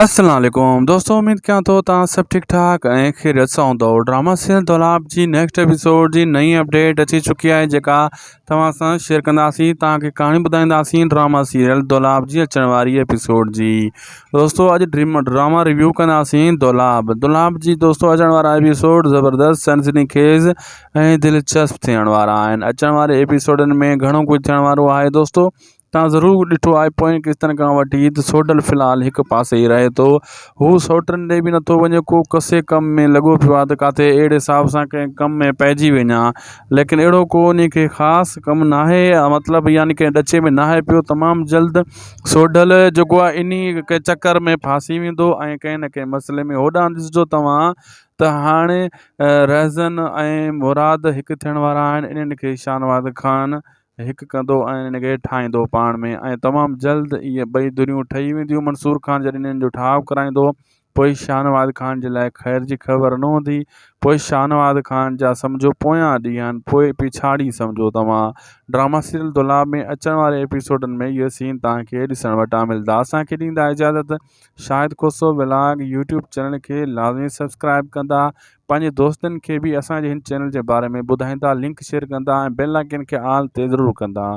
السلام عليڪم دوستو اميد ڪيان ٿو توهان سڀ ٺيڪ ٺاڪ ۽ خيريت سان هوندو ڊراما سيريل دولاب جي نيڪسٽ ايپيسوڊ جي نئين اپڊيٽ اچي چڪي آهي جيڪا توهان سان شيئر ڪنداسين توهان کي ڪهاڻي ٻڌائينداسين ڊراما سيريل دولاب جي اچڻ واري ايپيسوڊ جي دوستو اڄ ڊراما ريويو ڪنداسين دولاب دولاب جي دوستو اچڻ وارا ايپيسوڊ زبردست سنسني خيز ۽ دلچسپ ٿيڻ وارا آهن اچڻ واري ايپيسوڊن ۾ گهڻو ڪجهه ٿيڻ وارو آهي دوستو تان ضرور ڏٺو آهي پوئين قسطن کان وٺي ته سوڍل في الحال هڪ پاسي ئي رهي ٿو. هو سئوٽن ڏي به نٿو وڃي ڪو ڪسي ڪم ۾ لڳو پيو آهي ته ڪاٿي اهڙي حساب سان ڪنهن ڪم ۾ پئجي وڃان ليڪن اهڙو ڪو انهي کي خاص ڪم ناهي مطلب يعني ڪنهن ڏچي ۾ ناهي پيو تمام جلد سوڍل جيڪو آهي انهي ڪنهن چڪر ۾ ڦاسي ويندو ۽ ڪنهن نه ڪنهن مسئلي ۾ هوڏانهن ڏسجو توهان ته هاڻي رهزن ۽ مراد هڪ ٿيڻ وارا آهن انهن کي شاهنواز خان هڪ ڪندو ۽ انهن کي ٺاهيندو پاڻ ۾ ۽ تمام جلد اهي ٻئي ڌريون ٺهي وينديون منصور خان جڏهن انهن جو ٺاهه ڪرائيندو پوء شاهنواز خان جي لاء خير جي خبر نه هوندي پوء شاهنواز خان جا سمجهو پويان ڏينهن پوء پڇاڙي سمجهو توهان ڊراما سيريل دولاب ۾ اچڻ واري ايپيسوڊن ۾ اهي سين توهان کي ڏسڻ وٽان ملدا اسان کي ڏيندا اجازت Shahid Khoso vlog YouTube channel کي لازمي سبسڪرائب ڪندا پنهنجي دوستن کي به اسان جي هن چينل جي باري ۾ ٻڌائيندا لنڪ شيئر ڪندا ۽ بيل آئڪن کي آل تي ضرور ڪندا.